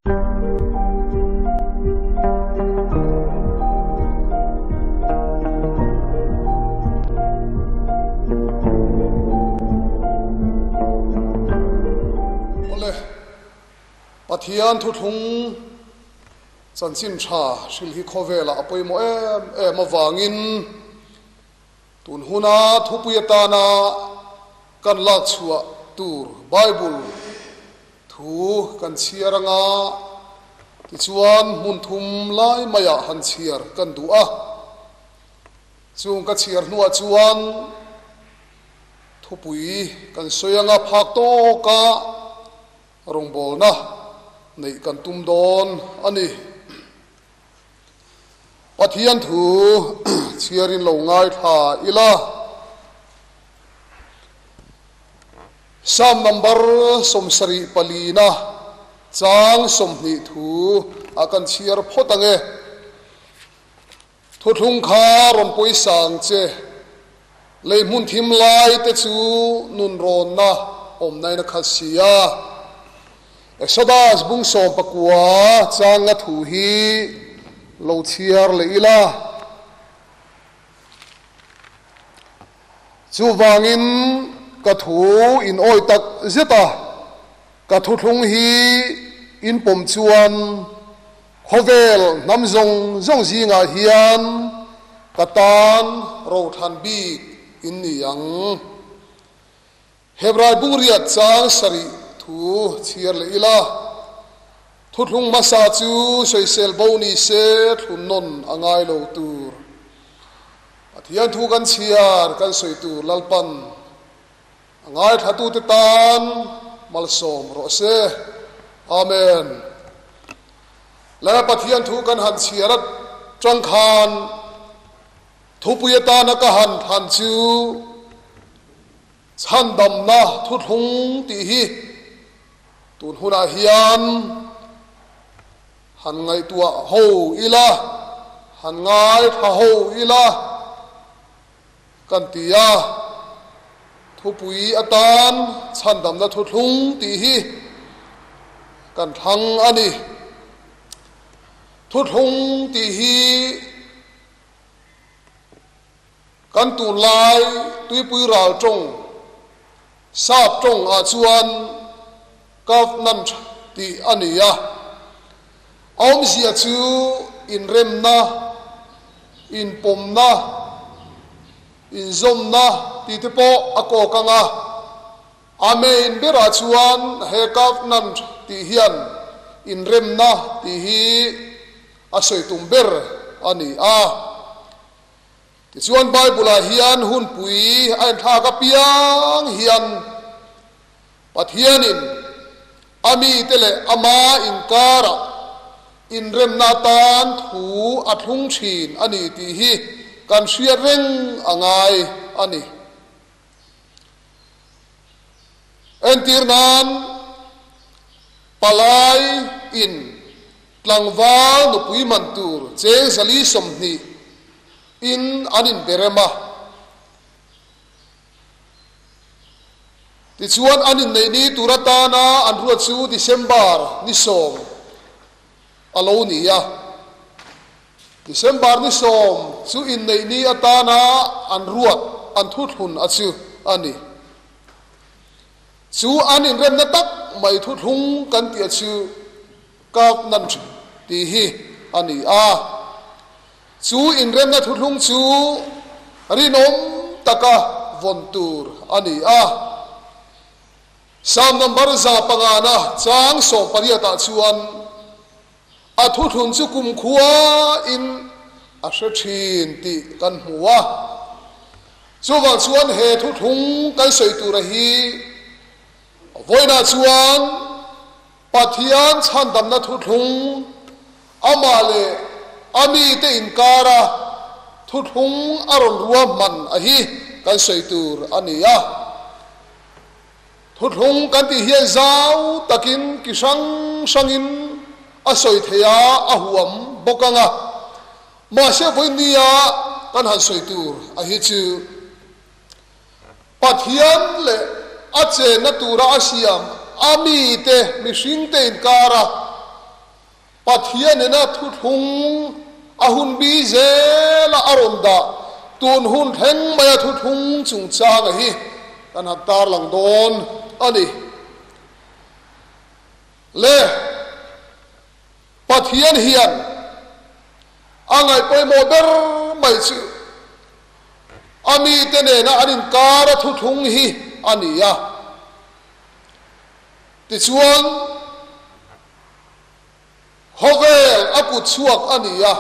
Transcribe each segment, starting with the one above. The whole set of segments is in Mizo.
Awle, Pathian thuthlung chanchin tha hrilh hi khawvelah a pawimawh em em avangin tun huna thupui atana kan lak chhuah tur Bible Thu kan chhiar anga tichuan hmun thum lai maiah han chhiar kan duh a, chung ka chhiar hnuah chuan thupui kan sawi anga phak tawka rawngbawlna neih kan tum dawn a ni. Pathian thu chhiarin lo ngaithla ila. Psalm number 74 na chang 20 thu a kan chhiar phawt ang e. Thuthlung kha rawn pawisang che, lei hmun thim lai te chu nunrawnna awmnain a khat si a. Exodus bung 19 changa thu hi lo chhiar leh ila. Chuvangin ka thu in awi tak zet a, ka thuthlung hi in pawm chuan khawvel hnam zawng zawng zingah hian ka tan rothlan bik in ni ang. Hebrai bungriat chang sarih thu chhiar leh ila, thuthlung hmasa chu sawisel bo ni se thlun nawn a ngai lo tur. Pathian thu kan chhiar kan sawi tur Lalpan a ngaithlatute tan malsawm rawh se. Amen. Lal Pathian thu kan han chhiar atang khan thupui atana ka han thlan chu Chhandamna thuthlung tih hi tun hunah hian han ngaihtuah ho ila, han ngaithla ho ila kan ti a, thupui atan chhandamna thuthlung tih hi kan thlang a ni. Thuthlung tih hi Kan tunlai tuipui ral tawng, sap tawng ah chuan Covenant tih a ni a. A awmzia chu inremna, inpawmna, inzawmna tih te pawh a kawk ang a. A main berah chuan he Covenant tih hian inremna tih hi a sawi tum ber a ni a. Tichuan Bible-ah hian hunpui a inthlak apiang hian Pathianin a mite leh ama inkarah inremna atan thu a thlung thin a ni tih hi kan hriat reng a ngai a ni. Entir nan palai in tlangval nupui man tur cheng 420 in an inberem a. Tichuan an inneih ni tur atana an ruat chu December ni 10 a lo ni a. December ni 10 chu inneih ni atana an ruat an thuthlun a chu a ni. Chu an inremna tak mai thuthlung kan tih a chu Covenant tih hi a ni a. Chu inremna thuthlung chu rinawm taka vawn tur a ni a. Psalm number 105 na chang 18 ah chuan a thuthlun chu kumkhua in a hre thin tih kan hmu a. Chuvang chuan he thuthlung kan sawi tura hi vawiinah chuan Pathian chhandamna thuthlung amah leh a mite inkara thuthlung a rawn ruahman a hi kan sawi tur a ni a. Thuthlung kan tih hian zau takin ki hrang hrangin a sawi thei a, a huam bawk ang a. Mahse vawinia kan han sawi tur a hi chu Pathian leh a chenna tura a siam a mite mihringte inkara. Pathianina thuthlung a hun bi zela a rawn dah tun hun thleng maia thuthlung chungchanga hi kan han tarlang dawn a ni. Le Pathian hian a ngaih pawimawh ber mai chu a mite nena an inkara thuthlung hi a ni a. Tichuan, khawvel a kut chhuak a ni a.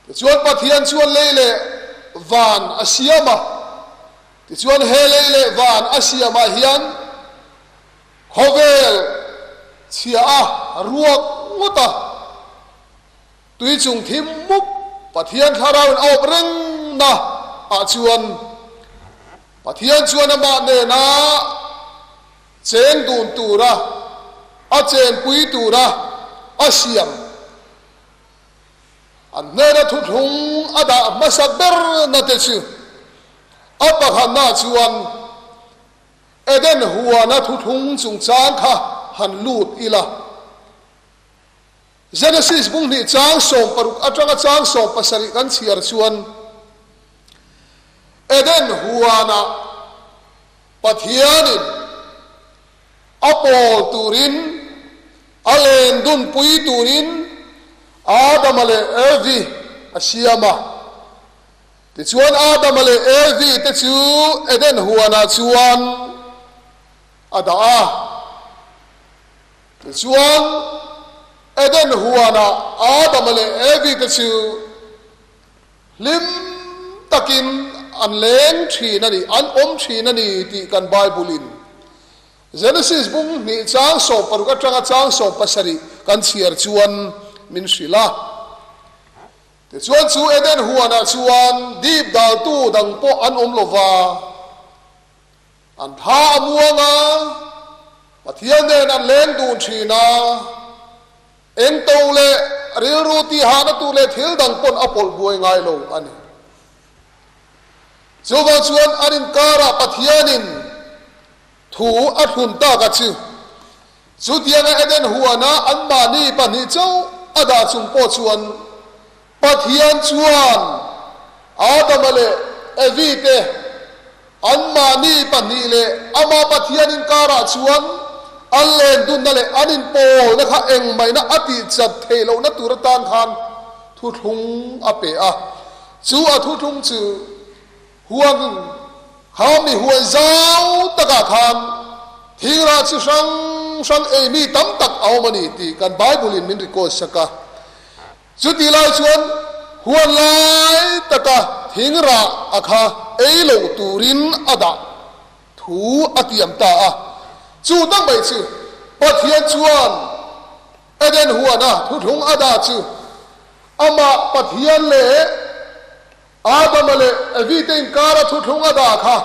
Tichuan, Pathian chuan lei leh van a siam a. Tichuan, he lei leh van a siamah hian khawvel chhia a ruak ngawt a. Tui chung thim mup Pathian thlarauin a awp rengna ah chuan Pathian chuan amah nena cheng dun tura a chenpui tura a siam an hnena thuthlung a dah hmasa berna te chu a pakhatna chuan Eden huana thuthlung chungchang kha han lut ila. Genesis bung hnih chang 60 atanga chang 70 kan chhiar chuan Eden huanah Pathianin a pawl turin, a len dunpui turin Adama leh Evi a siam a. Tichuan Adama leh Evi te chu Eden huanah chuan a dah a. Tichuan, Eden huanah Adama leh Evi te chu hlim takin an leng thin a ni, an awm thin a ni tih kan Bible-in Genesis bung hnih chang 60 atanga chang 70 kan chhiar chuan min hrilh a. Tichuan chu Eden huanah chuan dip daltu dang pawh an awm lova. An tha a muang a, Pathian nen an leng dun thin a, eng to leh rilru tihahna tur leh thil dang pawn a pawlh buai ngai lo a ni. Chuvang chuan an inkarah Pathianin thu a thlun tak a chu. Chutianga Eden huana anmahni pahnih chauh a dah chung pawh chuan Pathian chuan Adama leh Evi te anmahni pahnih leh amah Pathian inkarah chuan an len dunna leh an inpawlna kha engmahina a tihchat theih lohna tur atan khan thuthlung a pe a. Chu a thuthlung chu huan kha mi huai zau takah khan thingrah chi hrang hrang ei mi tam tak a awm a ni tih kan Bible-in min record sak a. Chutih lai chuan huan lai taka thing rah a kha ei loh turin a dah thu a tiam ta a. Chu tak mai chu Pathian chuan Eden huana thuthlung a dah chu amah Pathian leh Adama leh Evi te inkara thuthlung a dah kha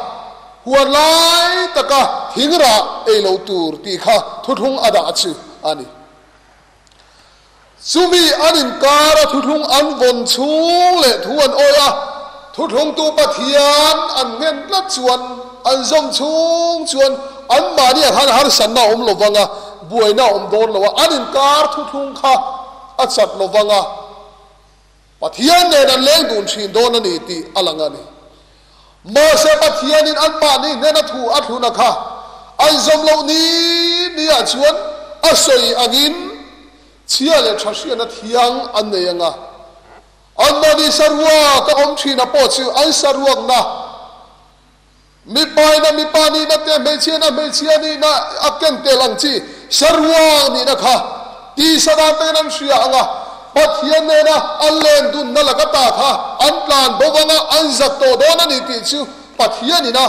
huan lai taka thing rah ei loh tur tih kha thuthlung a dah chu a ni. Chumi an inkar a thuthlung an vawn chhung leh thu an awih a, thuthlungtu Pathian an nghen tlat chuan an zawm chhung chuan anmahni ah khan harsatna a awm lo vang a, buaina a awm dawn lo a, an inkar thuthlung kha a chat lo vang a, Pathian nen an leng dun thin dawn a ni tih a lang a ni. Mahse Pathianin anmahni hnena thu a thluna kha an zawm loh ni ni ah chuan a sawi angin chhia leh tha hriatna thiang an nei ang a. Anmahni saruak a awm thina pawh chu an saruakna Mipaina mipa nihna te, hmeichhiana hmeichhia nihna a ken tel ang chi saruang nihna kha tisa dan takin an hria ang a, Pathian nena an len dunna laka ta kha an tlan bo vang a, an zak tawh dawn a ni tih chu Pathianina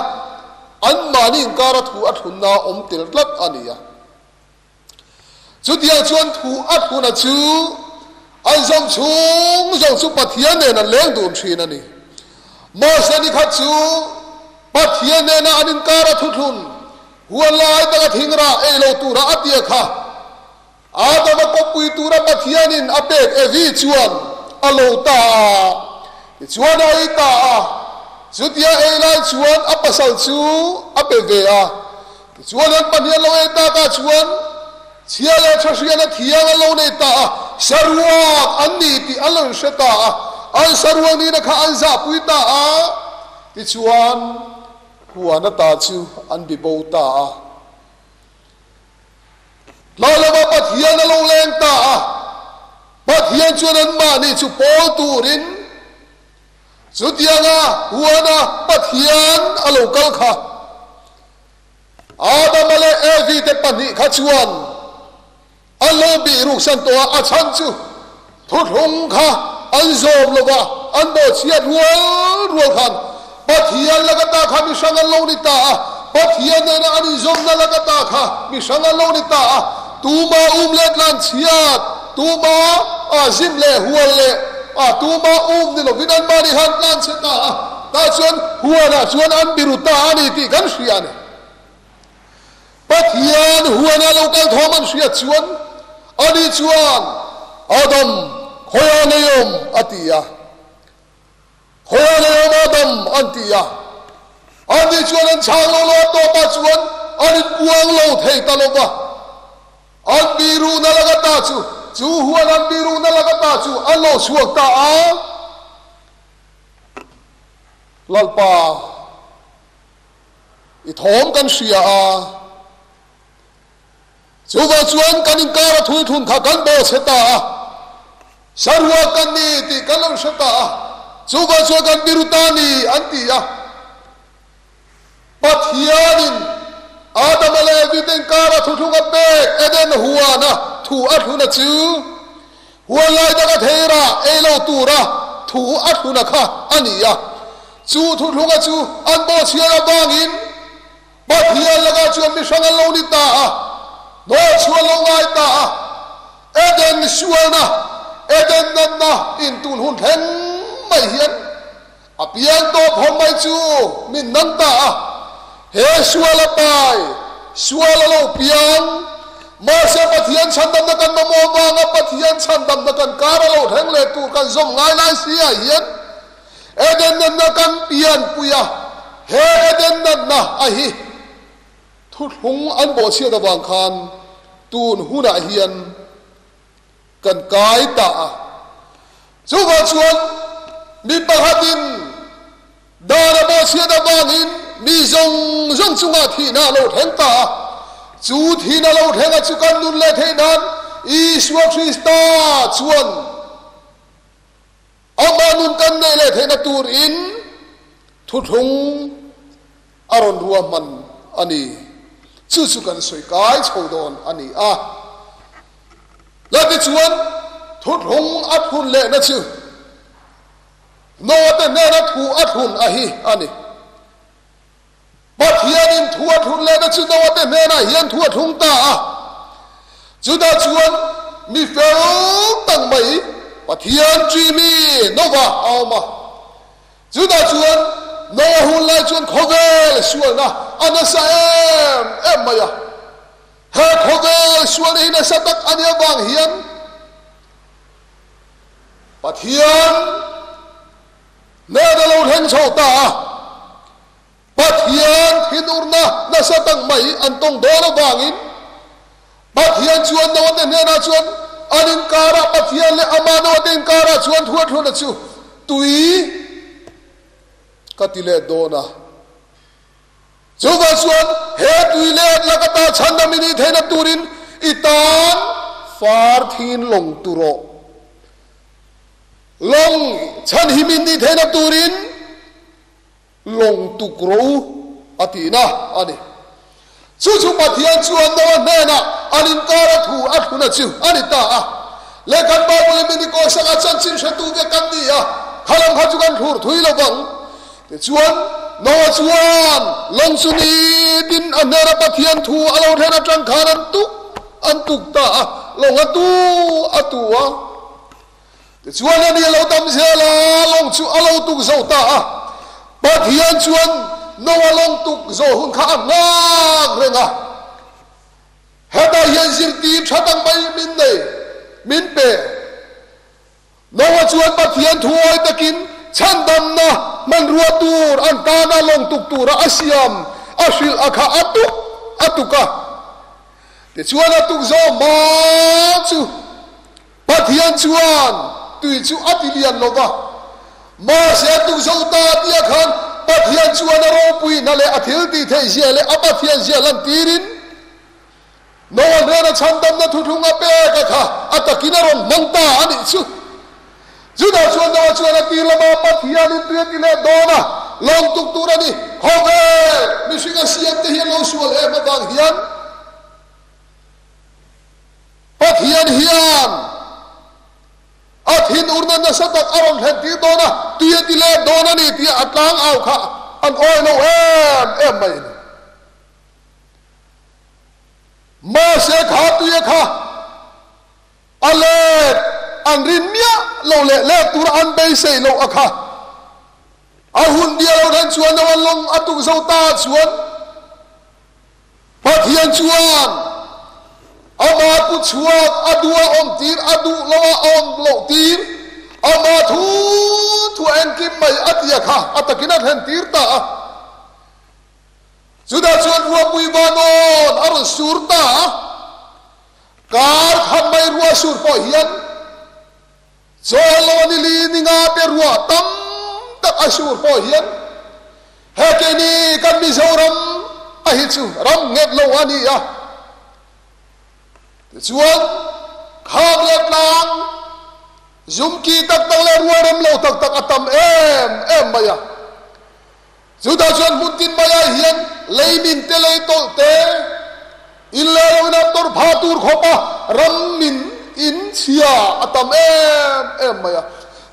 anmahni inkara thu a thlunna a awm tel tlat a ni a. Chutiang chuan thu a thluna chu an zawm chhung zawng chu Pathian nen an leng dun thin a ni. Mahse ni khat chu Pathian nena an inkar a thuthlun huan lai taka thingrah ei lo tura a tia kha Adama kawppui tura Pathianin a pek Evi chuan a lo ta a. Tichuan a ei ta a, chutia ei lai chuan a pasal chu a pe ve a. Tichuan an pahnih an lo ei takah chuan. Chhia leh tha hriatna thiang an lo nei ta a, saruak an ni tih an lo inhre ta a, an saruak nihna kha an zahpui ta a, tichuan huan ata chu an bibo ta a. Tlai lama Pathian a lo leng ta a, Pathian chuan anmahni chu pawl turin chutianga huana Pathian a lo kal kha. Adama leh Evi te pahnih kha chuan an lo bih ruksan tawh a, a chhan chu thuthlung kha an zawm lo va, an bawhchhiat rual rual khan Pathian laka ta kha mihrang an lo ni ta a, Pathian nena an inzawmna laka ta kha mihrang an lo ni ta a, tuma um leh tlanchhiat, tuma zim leh hual leh tuma um ni lovin anmahni khan tlanchhe ta a. Tah chuan huanah chuan an biru ta a ni tih kan hria a ni. Pathian huana lo kal thawm an hriat chuan ani chuan, Adam, khawiah nei awm? a ti a. Khawiah nei awm Adam? an ti a. Ani chuan an chhang lo lo a tawpah chuan an inpuang lo thei ta lo va. An biruhna laka ta chu, chu huan an biruhna laka ta chu an lo chhuak ta a. Lalpa, i thawm kan hria a, chuvang chuan kan inkar a thui thun kha kan baw chhe ta a, saruak kan ni tih kan lo hre ta a, chuvang chuan kan biru ta ni an ti a. Pathianin Adama leh Evi te inkara thuthlung a pek Eden huana thu a thluna chu huan lai taka theira ei lo tura thu a thluna kha a ni a. Chu thuthlunga chu an bawhchhiat avangin Pathian lakah chuan mihrang an lo ni ta a, hnawhchhuah lo ngai ta a. Eden sualna, Eden natna intun hun thleng mai hian A pian tawp haw mai chu min nan ta a, he sual a pai, sual a lo piang. Mahse Pathian chhandamna kan mamawh vanga Pathian chhandamna kan kar a lo thleng leh tur kan zawm ngai lai si ah hian Eden natna kan pianpui a, he Eden natna a hi thuthlung an bawhchhiat avang khan tun hunah hian Kan kai ta a. Chuvang chuan mi pakhatin dan a bawhchhiat avangin mi zawng zawng chungah thihna a lo thleng ta a. Chu thihna lo thlenga chu kan nun leh theih nan Isua Krista chuan amah nun kan neih leh theihna turin thuthlung a rawn ruahman a ni. Chu chu kan sawi kai chho dawn a ni a. La tichuan thuthlung a thlun lehna chu Noah te hnena thu a thlun a hi a ni. Pathianin thu a thlun lehna chu Noah te hnenah hian thu a thlung ta a. Chutah chuan mi fel tak mai Pathian ṭi mi Noah a awm a. Chutah chuan Noah hun lai chuan khawvel sualna a nasa em em mai a. He khawvel sualna hi nasa tak a nih avang hian Pathian nen a lo thleng chho ta a. Pathian thinurna nasa tak mai an tawng dawn avangin Pathian chuan Noah te hnenah chuan an inkarah Pathian leh amah Noah te inkarah chuan thuathluna chu tui ka ti let dawn a. Chuvang chuan he tui let laka ta chhandam i nih theihna turin i tan far thin lawng tu rawh. Lawng chhanhim i nih theihna turin Lawng tuk ro a tihna a ni. Chu chu Pathian chuan Noah hnenah an inkara thu a thluna chu a ni ta a. Leh kan Bible in min i kawisak a chanchin hretu ve kan ni a, kha lam kha chu kan thlur thui lo vang. Tichuan, Noah chuan lawng chu nitin a hnena Pathian thu a lo thlen atang khan an tuk an tuk ta a, lawng a tu a tu a. Tichuan ani a lo dam zel a, lawng chu a lo tuk zo ta a. Pathian chuan Noah lawng tuk zawh hun kha a nghak reng a. Hetah hian zirtir tha tak mai min nei, min pe. Noah chuan Pathian thuawi takin chhandamna hmanrua tur an tana lawng tuk tura a siam a hrilh a kha a tuk a tuk a. Tichuan a tuk zawk hma chu Pathian chuan tui chu a ti lian lo va, mahse a tuk zo ta tia khan Pathian chuan a ropuina leh a thil tih theih zia leh a Pathian zia lantirin Noah hnena chhandamna thuthlung a pek a kha a takin a rawn hmang ta a nih chu. Chutah chuan Noah chuan a tir lama Pathianin tui a ti leh dawn a, lawm tuk tur a ni. Khawvel mihring a siam te hi an lo sual em avang hian Pathian hian a thinurna nasa tak a rawn thlen tir dawn a, tui a ti leh dawn a ni tia a tlang au kha an awi lo em em mai a ni. Mahse kha tuia kha a let an rin miah lo leh let tura an beisei loh a kha. A hun bia lo then chuan lo an lawng a tuk zo ta chuan Pathian chuan amah pu chhuak a duh a awm tir a duh lo a awm loh tir amah thu thu a enkim mai a tia kha a takin a thlen tir ta a. Chutah chuan ruahpui vanawn a rawn sur ta a, kar khat mai ruah sur pawh hian chawl lo a ni li ni nga te ruah tam tak a sur pawh hian he keini kan Mizoram a hi chu ram nghet lo a ni a. Tichuan kham leh tlang zumki tak tak leh rualrem lo tak tak a tam em em mai a. Chutah chuan hmun tin maiah hian lei min te lei tawlh te, in leh lo ina tawrh phah tur khawpa ram min in chhia a tam em em mai a.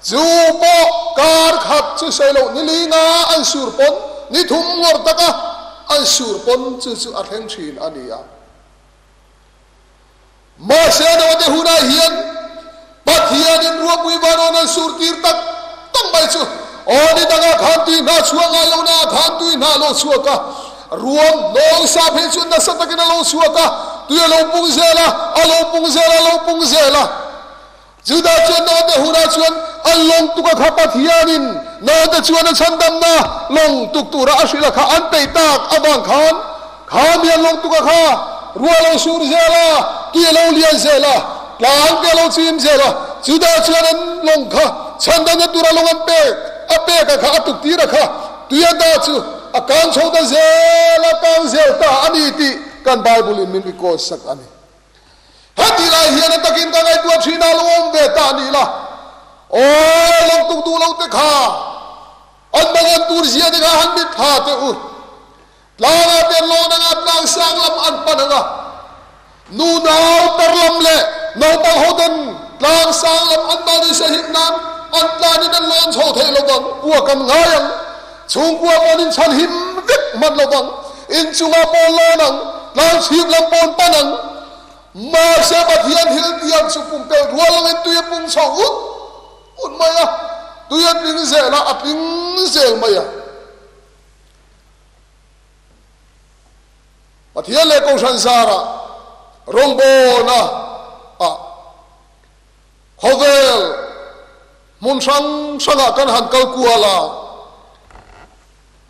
Chu pawh kar khat chu sawi loh ni li nga an sur pawn, ni thum ngawr taka an sur pawn chu chu a thleng thin a ni a. Mahse naute hunah hian Pathianin ruahpui vanawn an sur tir tak tak mai chu aw ni dangah khan tui hna chhuah ngai lo naah khan tui hna a lo chhuak a, ruam hnawng sa phei chuan nasa takin a lo chhuak a, tui a lo pung zel a, a lo pung zel a, a lo pung zel a. Judah chuan naute hunah chuan an lawng tuk a kha Pathianin naute chuan a chhandamna lawng tuk tura a hrilh a kha an peih tak avang khan kha mi an lawng tuk a kha ruah a lo sur zel a, tui a lo lian zel a, tlang te a lo chim zel a, Judah chuan an lawng kha chhandamna tura lawng an pek a pek a kha a tuk tir a kha tui a dah chu a kang chho ta zel a kang zel ta a ni tih kan Bible in min record sak a ni. Heti lai hian a takin ka ngaihtuah thin a, lo awm ve ta a nih la. Aw, lo tuk duh lo te kha, an mangan tur zia te kha han mit tha teh u. Tlangah te an lawn anga tlang sang lam an pan anga, nu nau tar lam leh naupang ho ten tlang sang lam an mahni sahim nan an tlanin an lawn chho theih lo vang, puak an ngai ang, chhungkua pawn in chhan him vek hman lo vang, inchungah pawn lawn ang, tlang chhip lam pawn pan ang. Mahse Pathian thil tiang chu pumpelh rual loin tui a pung chho ut ut mai a, tui a tling zel a, a tling zel mai a. Pathian leh Kohhran zarah rawngbawlna ah khawvel hmun hrang hrangah kan han kal kual a,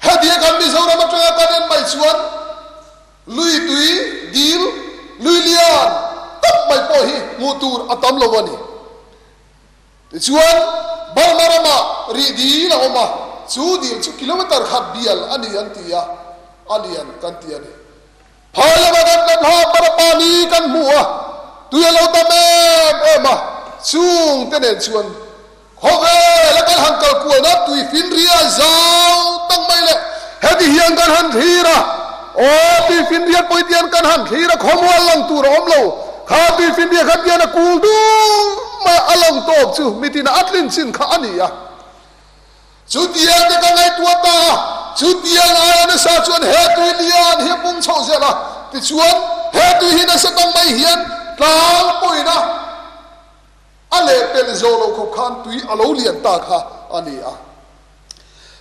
Hetia kan Mizoram atanga kan en mai chuan lui tui dil, lui lian tak mai pawh hi hmuh tur a tam lo a ni. Tichuan Burma ramah rih dil a awm a, chu dil chu kilometer khat bial a ni an ti a, a lian kan ti a ni. Phai lama kan kan hla Barapani kan hmu a, tui a lo tam em em a, chung te nen chuan Khawvel a kan han kal kualna tui finriat zau tak mai leh heti hian kan han thlir a, aw tui finriat pawh hetian kan han thlir a, khawmual lang tur a awm lo, kha tui finriat kha tian a kul dul mai a, a lang tawp chu mitin a tlin chin kha a ni a. Chutiang te ka ngaihtuah ta a, chutiang aia nasa chuan he tui lian hi a pung chhoh zel a, tichuan he tui hi nasa tak mai hian tlang pawhin a, A lehpelh zawh loh khawp khan tui a lo lian ta kha a ni a.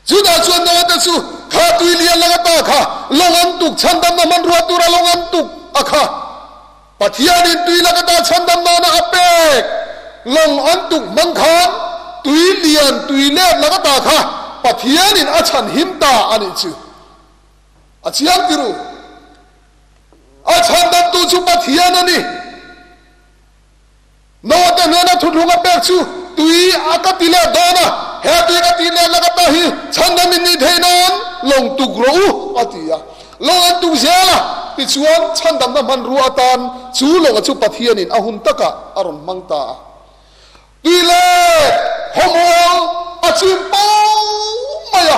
Chutah chuan naute chu kha tui lian langa ta kha lawng an tuk chhandamna hmanrua tura lawng an tuk a kha. Pathianin tui laka ta chhandam nana a pek lawng an tuk hmang khan tui lian tui let laka ta kha Pathianin a chhan him ta a nih chu. A chiang ti ru. A chhandamtu chu Pathian a ni. Noah-te hnena thuthlung a pek chu tui a ka ti leh dawn a, he tui ka tih leh laka ta hi chhandam in nih theih nan lawng tuk rawh u, a ti a. Lawng an tuk zel a, tichuan chhandamna hmanrua atan chu lawnga chu Pathianin a hun takah a rawn hmang ta a. Tui leh khawmual a chim po mai a,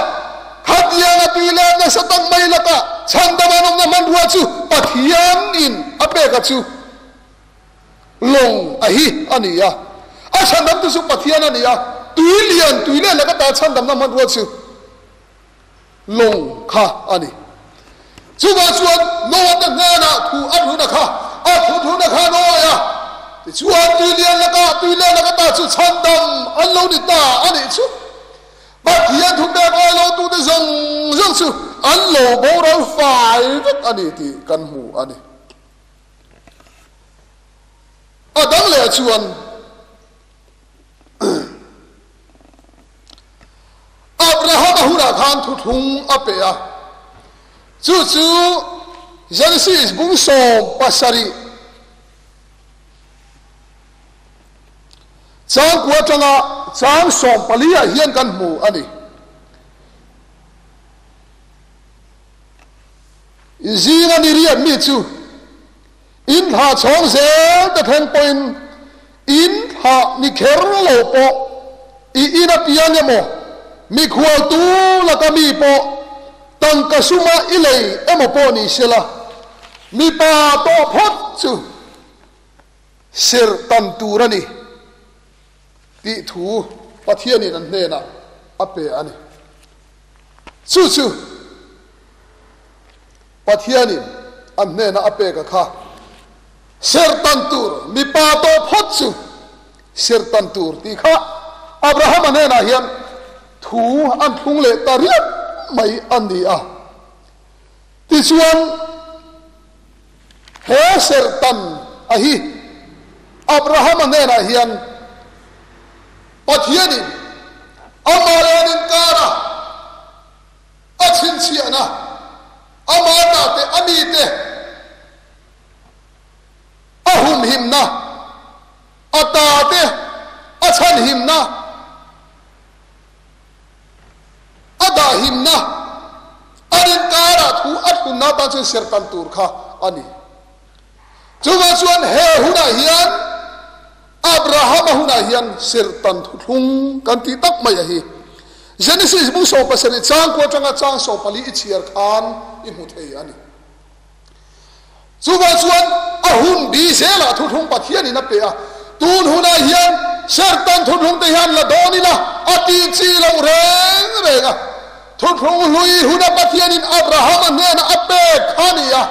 khatianga tui leh nasa tak mai lakah chhandam an awmna hmanrua chu Pathianin a pek a chu. Lawng a hi a ni a, a chhandamtu chu Pathian a ni a, tui lian, tui leh laka ta chhandamna hmanrua chu lawng kha a ni. Chuvang chuan Noah te hnenah thu a thluna kha, a thu thluna kha Noah a, tichuan tui lian laka, tui leh laka ta chu chhandam an lo ni ta a nih chu. Pathian thu pek ai lo tute zawng zawng chu an lo boral fai vek a ni tih kan hmu a ni. A dang leh chuan Abrahama hunah khan thuthlung a pe a, chu chu Genesis bung 17 chang kua atanga chang 14 ah hian kan hmu a ni. I zinga ni riat mi chu in thlah chhawng zel te thleng pawhin in thlah ni kher lo pawh i in a piang emaw, mikhual tu laka mi pawh tangka suma i lei emaw pawh ni sela, mipa tawh phawt chu serh tan tur a ni tih thu Pathianin an hnenah a pe a ni. Chu chu Pathianin an hnena a pek a kha. Serhtan tur, mipa tawh phawt chu serhtan tur tih kha Abrahama hnenah hian thu an thlung leh ta riat mai a ni a. Tichuan, he serhtan a hi Abrahama hnenah hian Pathianin amah leh an inkara a chhinchhiahna, ama tate, a mite a humhimna, a tate a chhanhimna, a dahhimna, an inkara thu a thlunna atan chuan serhtan tur kha a ni. Chuvang chuan he hunah hian Abrahama hunah hian serhtan thuthlung kan tih tak mai a hi. Genesis bung 17 chang kua atanga chang 14 i chhiar khan i hmu thei a ni. Chuvang chuan a hun bi zelah thuthlung Pathianin a pe a, tun hunah hian serhtan thuthlung te hian la dawn ila a tih chi loh reng reng a. Thuthlung hlui huna Pathianin Abrahama hnenah a pek kha a ni a.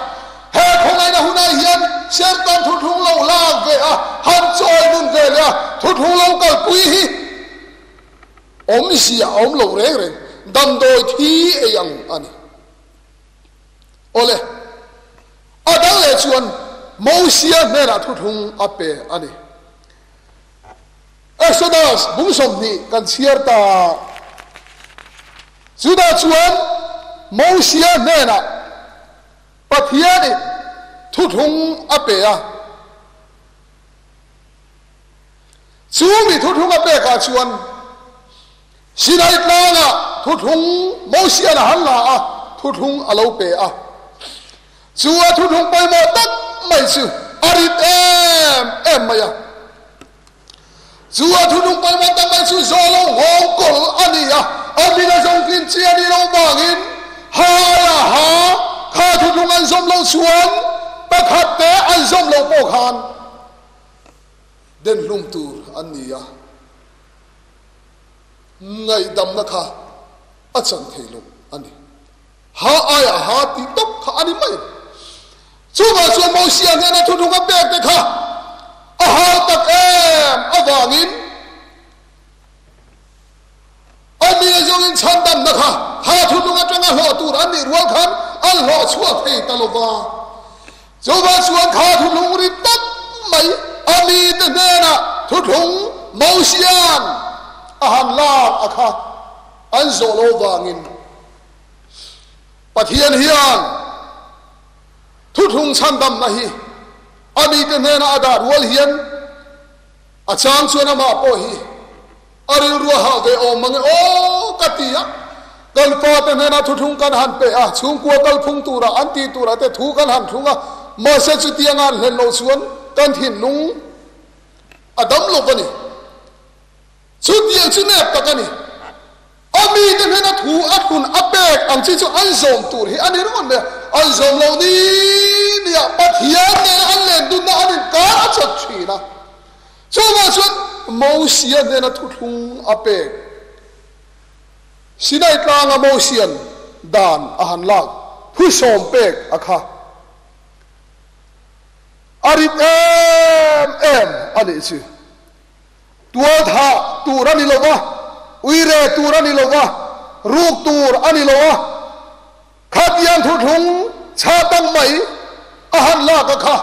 He khawngaihna hunah hian Sertan thuthlung lo lak ve a, han chawi nun ve leh a, thuthlung lo kalpui hi awmzia a awm lo reng reng, damdawi thi ei ang a ni. Awle, a dang leh chuan Mosia hnenah thuthlung a pe a ni. Exodus bung 20 kan chhiar ta. Chutah chuan Mosia hnenah Pathianin thuthlung a pe a. Chu mi thuthlung a pekah chuan Sinai tlangah thuthlung Mosian a han la a, thuthlung a lo pe a. Chu a thuthlung pawimawh tak mai chu a rit em em mai a. Chu a thuthlung pawimawh tak mai chu zawh lo nghawng kawlh a ni a, a min a zawng tlin chi a nih loh vangin haia ha kha thuthlung an zawm loh chuan pakhat te an zawm loh pawh khan denhlum tur an ni a, ngaihdamna kha a chan thei lo a ni. Ha aiah ha tih tawp kha a ni mai. Chuvang chuan Mosia hnena thuthlung a pek te kha a hau tak em avangin a mi zawngin chhandamna kha ha thuthlung atanga hlawh tur an nih rual khan an hlawh chhuak thei ta lo va. Chuvang chuan kha thuthlung ri tak mai a mite hnenah thuthlung Mosia'n a han lak a kha an zawh lo vangin Pathian hian. Thuthlung chhandamna hi a mite hnena a dah rual hian a chang chuan amah pawh hi a rilru a hah ve awm mange aw ka ti a. Kan fate hnena thuthlung kan han pe a, chhungkua kalphung tura an tih tura te thu kan han thlung a, mahse chutianga an hlen loh chuan kan thinlung a dam lo a ni. Chutiang chu nep tak a ni. A mite hnena thu a hlun a pek ang chi chu an zawm tur hi a ni ringawt mai a. An zawm lo ni nia Pathian nena an len dunna an inkar a chawt thin a. Chuvang chuan Mosia hnena thuthlung a pek Sinai tlanga Mosian dan a han lak thusawm pek a kha a rit em em a nih chu. Tual thah tur a ni lo va, uire tur a ni lo va, ruk tur a ni lo a, khatiang thuthlung chhah tak mai a han lak a kha.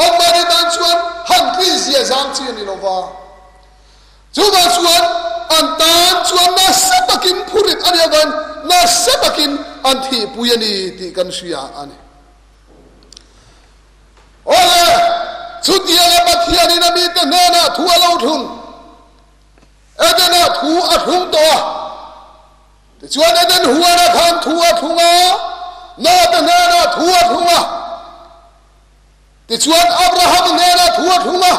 Anmahni tan chuan han tlin zia zang chi a ni lo va. Chuvang chuan an tan chuan nasa takin phurit a nih avangin nasa takin an thihpui a ni tih kan hria a ni. Awle, chutianga Pathianin a mite hnenah thu a lo thlung, Eden-ah thu a thlung tawh a. Tichuan Eden huanah khan thu a thlung a, Noah-te hnenah thu a thlung a. Tichuan Abraham hnenah thu a thlung a,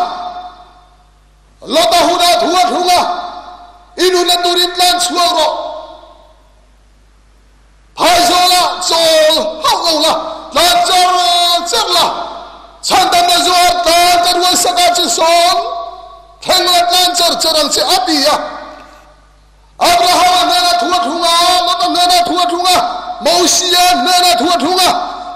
Lota hunah thu a thlung a, I nunna turin tlan chhuak rawh. Phaizawla chawl hauh lo la, tlan char char la, chhandamna zuar tlan ka rual sak ah chu sawn thleng la tlan char char ang che a ti a. Abrahama hnenah thu a thlung a, Lota hnenah thu a thlung a, Mosia hnenah thu a thlung a,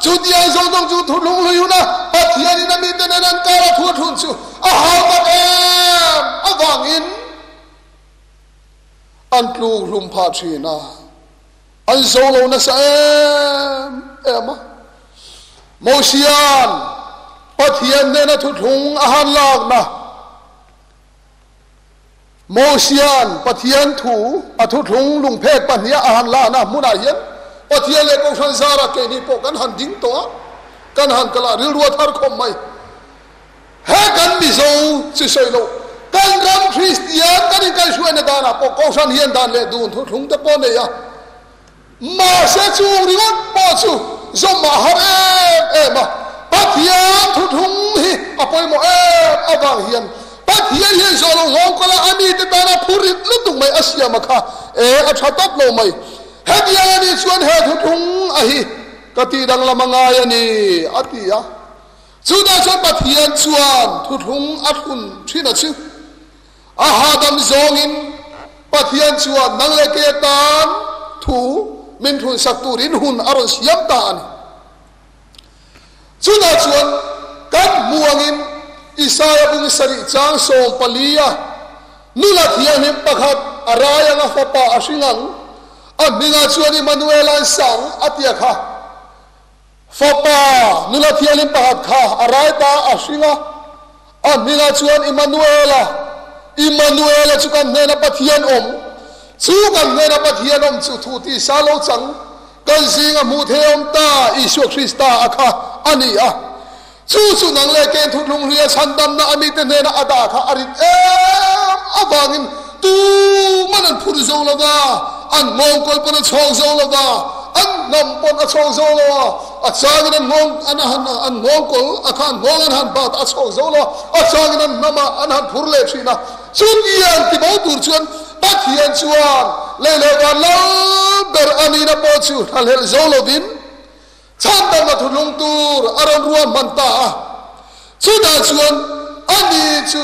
chutiang zawng zawng chu thuthlung hlui hun a Pathianin a mite nen an kar a thu a thlun chu a hau tak em avangin An tluk hlum phah thin a, an zo lo nasa em em a. Mosia'n Pathian hnena thuthlung a han lakna, Mosia'n Pathian thu a thuthlung lungphek pahniha a han lakna hmunah hian Pathian leh Kohhran zara keini pawh kan han ding tawh a, kan han kal a, rilru a thar khawp mai. He kan Mizo chi sawi loh, kan ram Kristian kan inkaihhruaina danah pawh Kohhran hian dan leh dun thuthlung te pawh nei a, mahse chung ringawt pawh chu zawm a har em em a, Pathian thuthlung hi a pawimawh em avang hian Pathian hian zawh lo nghawng kawla a mite tana phurit lutuk mai a siam a kha e a tha tawp lo mai. Hetiang a nih chuan he thuthlung a hi ka tih danglam a ngai a ni a ti a. Chutah chuan Pathian chuan thuthlung a thlun thin a chu. A hahdam zawngin Pathian chuan nang leh kei atan thu min thlunsak turin hun a rawn siam ta a ni. Chutah chuan kan hmu angin Isaia bung sarih chang 14 a nula thianghlim pakhat a rai anga fapa a hring ang, a hmingah chuan Immanuel-a an sang a tia kha. Fapa, nula thianghlim pakhat kha a rai ta a hring a, a hmingah chuan Immanuela, Immanuela chu kan hnena Pathian awm, chu kan hnena Pathian awm chu thu tisa lo chang, kan zinga hmuh thei awm ta Isua Krista a kha a ni a. Chu chu nang leh ken thuthlung hluia chhandamna a mite hnena a dah kha a rit em avangin tuman an phur zo lo va, an nghawngkawl pawn a chhawk zo lo va, an hnam pawn a chhawk zo lo a, a changin an nghawng an han an nghawngkawl a kha an nghawng an han bat a chhawk zo lo a, a changin an hnam a an han phur leh thin a. Chutiang ti bo tur chuan Pathian chuan lei leh van lal ber a nihna pawh chu thlahlelh zo lovin, Chhandamna thuthlung tur a rawn ruah hman ta a, chutah chuan ani chu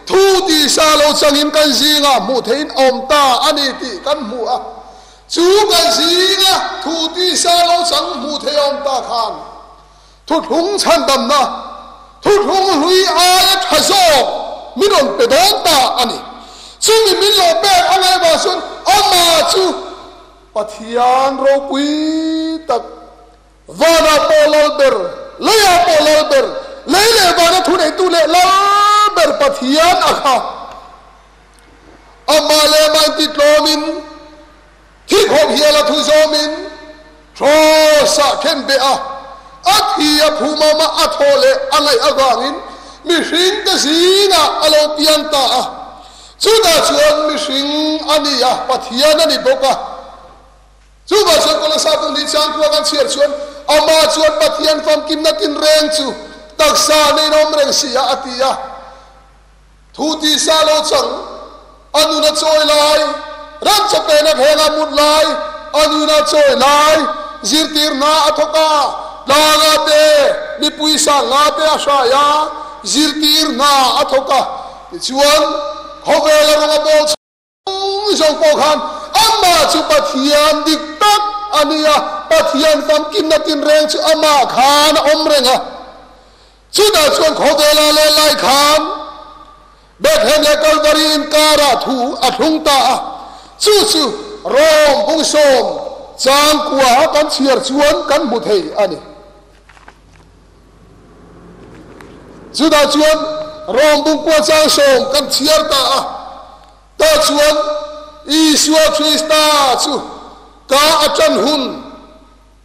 thu tisa lo changin kan zingah hmuh theihin a awm ta a ni tih kan hmu a. Chu kan zinga thu tisa lo chang hmuh thei a awm ta khan thuthlung chhandamna, thuthlung hlui aia tha zawk min rawn pe dawn ta a ni. Chumi min lo pek a ngaih vang chuan amah chu Pathian ropui tak, vanah pawh lal ber, leiah pawh lal ber, lei leh vana thuneitu leh lal ber Pathian a kha. Amah leh amah intitlawmin, thikhawp hial a thu zawmin, Cross-ah khen beh a. A thi a phum awm a, a thaw leh a ngaih avangin mihringte zingah a lo piang ta a. Chutah chuan mihring a ni a, Pathian a ni bawk a. Chuvah chuan Kolosai bung ni changkua kan chhiar chuan amah chuan Pathian famkimna tinreng chu taksa neiin a awm reng si a, a ti a. Thu tisa lo chang, a nun a chawi lai, ram chawpena thlenga mut lai, a nun a chawi lai, zirtirna a thawk a, tlanga te, mipui sanga te a hrai a, zirtirna a thawk a. Tichuan, khawvela rawng a bawl chhung zawng pawh khan amah chu Pathian dik tak a ni a, Pathian famkimna tinreng chu amah khan a awm reng a. Chutah chuan khawvela leh lai khan Bethlehem leh Kalvari inkarah thu a thlung ta a, chu chu Rom bungsawm changkua kan chhiar chuan kan hmu thei a ni. Chutah chuan Rom bungkua changsawm kan chhiar ta a, tah chuan Isua Krista chu ka a ṭan hun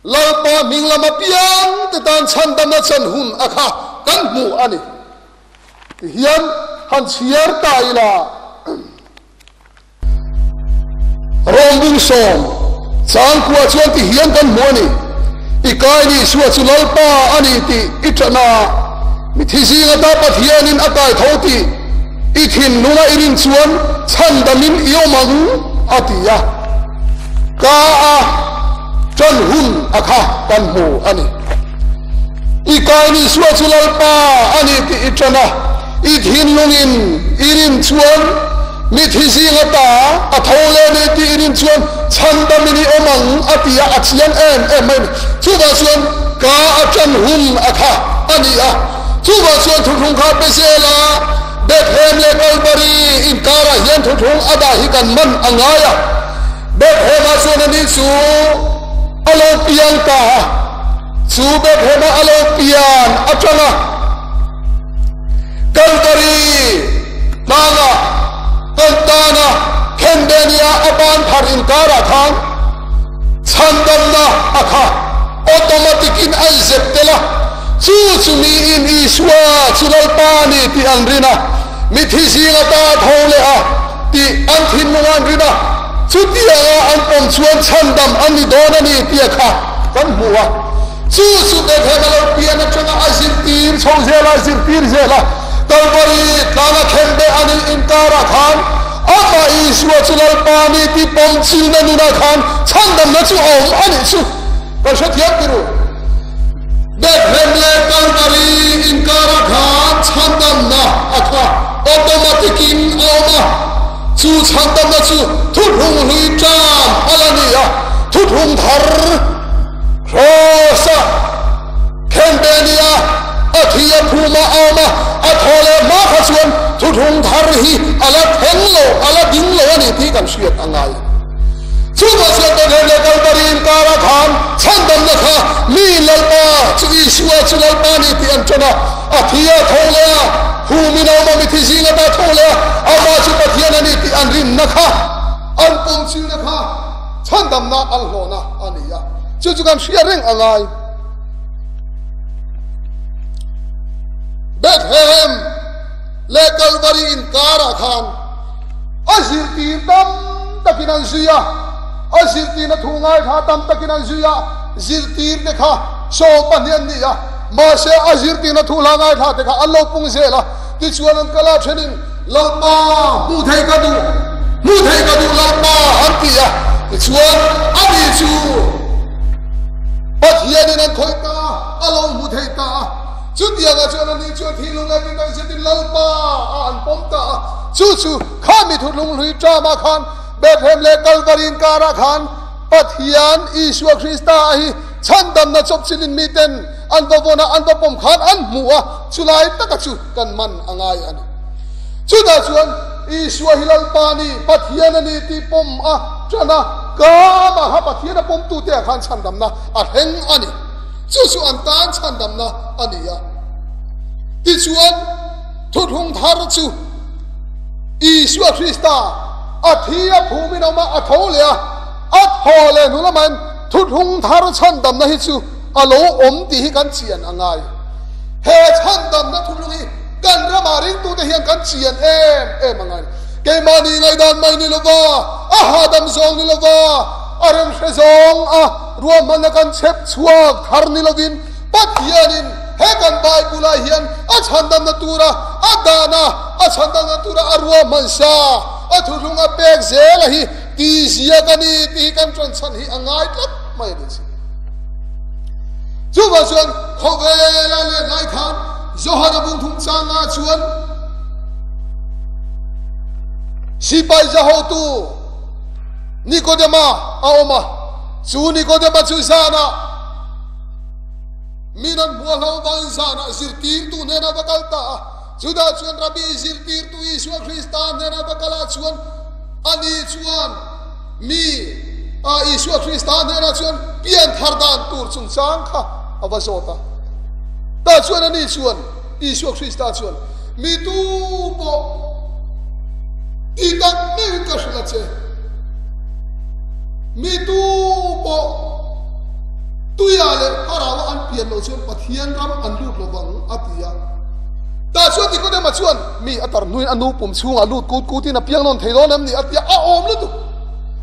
Lalpa hming lama piang te tan chhandamna chan hun a kha kan hmu a ni. Tihian han chhiar ta ila, Rawmbung sawm changkua chuan tihian kan hmu a ni, I kai ni Isua chu Lalpa a ni tih i ṭan a, mithi zing ata Pathianin a kai tho tih i thinlunga i rin chuan chhandamin i awm ang, a ti a. Ka a ṭan hun a kha kan hmu a ni. I kai ni Isua chu Lalpa a ni tih i ṭan a, i thinlungin i rin chuan mithi zing ata a tho leh ni tih i rin chuan chhandamin i awm ang a ti a, a chiang em em mai a ni. Chuvang chuan ka a ṭan hun a kha a ni a. Chuvang chuan thuthlung kha pe zel a, Bethlehem leh Kalvari inkarah hian thuthlung a dah hi kan man a ngai a. Bethlehem-ah chuan ani chu a lo piang ta a, chu Bethlehem-a a lo pian atanga Kalvari tlangah kan tana Khendenia a ban phar inkarah khan chhandamna a kha automatic-in a inzep tel a. Chu chu miin Isua chu Lalpa a ni tih an rin a, mithi zing ata a tho leh a tih an thinlung an rin a, chutianga an pawm chuan chhandam an ni dawn a ni tia kha kan hmu a. Chu chu Bethlehem a lo pian atanga a zirtir chho zel a, zirtir zel a, Kalvari tlanga khenbeh a nih inkarah khan amah Isua chu Lalpa a ni tih pawm chilna nunah khan chhandamna chu a awm a nih chu. Kan hrethiam ti ru. Bethlehem leh Kalvari inkarah khan chhandamna a kha automatic in a awm a, chu chhandamna chu thuthlung hlui ṭam a la ni a, thuthlung thar Cross-a khenbeh a ni a, a thi a phum a awm a, a thaw leh hma kha chuan thuthlung thar hi a la thleng lo, a la ding lo a ni tih kan hriat a ngai. Chuvah chuan Bethlehem leh Kalvari inkarah khan chhandamna kha mi Lalpa chu Isua chu Lalpa a ni tih an ṭan a, a thi a tho leh a, humin a awm a, mithi zing ata tho leh a, amah chu Pathian a ni tih an rinna kha, an pumchilna kha chhandamna an hlawhna a ni a, chu chu kan hria reng a ngai. Bethlehem leh Kalvari inkarah khan A zirtir tam takin an zui a, a zirtirna thu ngaithla tam takin an zui a, zirtirte kha 12 an ni a, mahse a zirtirna thu hla ngaithla te kha an lo pung zel a, tichuan an kal a thenin, Lalpa, hmuh theih ka duh, hmuh theih ka duh Lalpa an ti a, tichuan ani chu Pathianin an khawih ta a, a lo hmu thei ta a, chutiangah chuan ani chuan thinlung leh tih takzetin Lalpa a an pawm ta a. Chu chu kha mi thutlung hlui ṭamah khan Bethlehem leh Kalvari inkarah khan Pathian Isua Krista a hi chhandamna chawpchilhin miten an va vawn a, an va pawm khan an hmu a, chulai taka chu kan man a ngai a ni. Chutah chuan Isua hi Lalpa a ni, Pathian a ni tih pawm a ṭan a, ka amah kha Pathian a pawmtute ah khan chhandamna a thleng a ni. Chu chu an tan chhandamna a ni a. Tichuan. Thuthlung thar chu Isua Krista a thi a phumin a awm a, a tho leh a, a thaw leh hnu lamain thuthlung thar chhandamna hi chu a lo awm tih hi kan chian a ngai. He chhandamna thuthlung hi kan ramah ringtute hian kan chian em em a ngai. Keimahni ngaihdan mai ni lova, a hahdam zawng ni lova, a remhre zawng a ruahmanna kan chhep chhuak thar ni lovin Pathianin he kan Bible-ah hian a chhandamna tura a dahna, a chhandamna tura a ruahman sa, a thuthlung a pek zela hi tihzia ka ni tih hi kan ṭanchhan hi a ngai tlat mai a ni si. Chuvang chuan khawvela let lai khan Johana bungthum changah chuan sipai zahotu Nikodema a awm a, chu Nikodema chu zanah min an hmuah hlo vangin zanah zirtirtu hnenah va kal ta a. Chutah chuan Rabbi zirtirtu Isua Krista hnenah va kal ah chuan ani chuan mi a Isua Krista hnenah chuan pian thar dan tur chungchang kha a va zawt a. Tah chuan ani chuan Isua Krista chuan mi tu pawh ti tak meuhin ka hrilh a che. Mi tu pawh tuia leh thlarau an pian loh chuan Pathian ram an lut lo vang a ti a. Tah chuan Nikodema chuan mi a tar hnuin a nu pum chhungah lut kut kutin a piang nawn thei dawn em ni a ti a, a awm lutuk.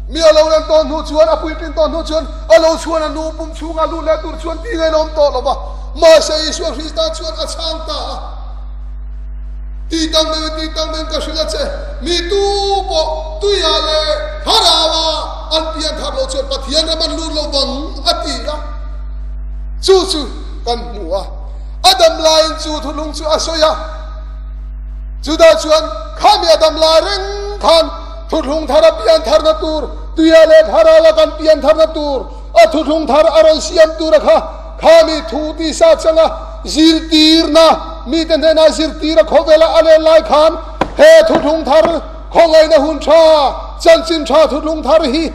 Mi a lo len tawh hnu chuan, a puitlin tawh hnu chuan a lo chhuan a nu pum chhungah lut leh tur chuan ti ngainawm tawh lo va. Mahse Isua Krista chuan a chhang ta a. Ti tang deuhin ti tang deuhin ka hrilh a che, mi tu pawh tuiah leh thlarauah an pian thar loh chuan Pathian ram an lut lo vang a ti a. Chu chu kan hmu a. A dam laiin chu thuthlung chu a sawi a. Chutah chuan khami a dam lai reng khan thuthlung thar a pian tharna tur, tuiah leh thlarauah kan pian tharna tur a thuthlung thar a rawn siam tur a kha. Khami thu tisa changa zirtirna mite hnenah zirtir a khawvela a len lai khan he thuthlung thar khawngaihna hun tha, chanchin tha thuthlung thar hi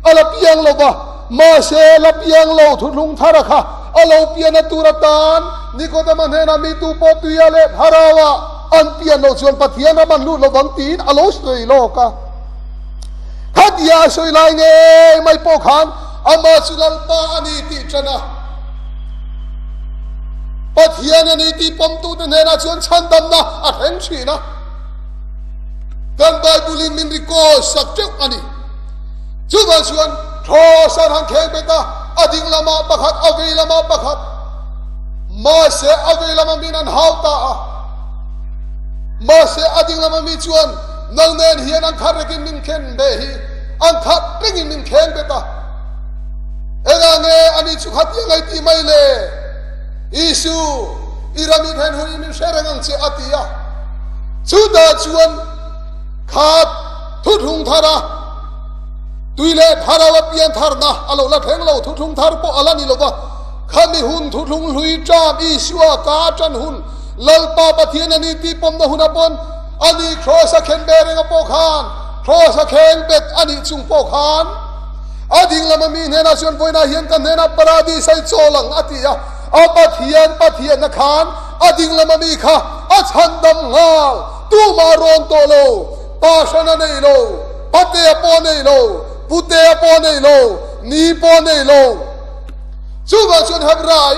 a la piang lo va, mahse la piang lo thuthlung thar a kha a lo pian a tur atan Nikodema hnenah mi tu pawh tuia leh thlarauah an pian loh chuan Pathian ram an lut lovang tiin a lo sawi lawk a. Khatia a sawi lai ngei mai pawh khan Amah chu Lalpa a ni tih ṭan a, Pathian a ni tih pawmtute hnenah chuan chhandamna a thleng ṭhin a. Kan Bible-in min record sak ṭeuh a ni. Chuvang chuan Cross an han kheng bet a, a ding lamah pakhat, a vei lamah pakhat. Mahse a vei lama min an hau ta a. Mahse a ding lama mi chuan nang nen hian an khat rekin min khen ve hi. An khat rengin min kheng bet a. Engah nge ani chu khatia ngai tih mai le? Isu, i ram i then hun in min hre reng ang che a ti a. Chutah chuan khat thuthlung thar a, tui leh thlarau a pian tharna a lo la thleng lo, thuthlung thar pawh a la ni lo va. Khami hun thuthlung hlui ṭam Isua ka ṭan hun, Lalpa Pathian a ni tih pawmna huna pawn ani Kraws a khen ve reng a pawh khan, Kraws a kheng bet a nih chung pawh khan a ding lama mi hnenah chuan vawiinah hian ka hnenah paradis a i chawl ang a ti a, a Pathian Pathianna khan a ding lama mi kha a chhandam nghal, tumah rawn tawh lo, pa hran a nei lo, patea pawh a nei lo, putea pawh a nei lo, ni pawh a nei lo. Chuvang chuan Hebrai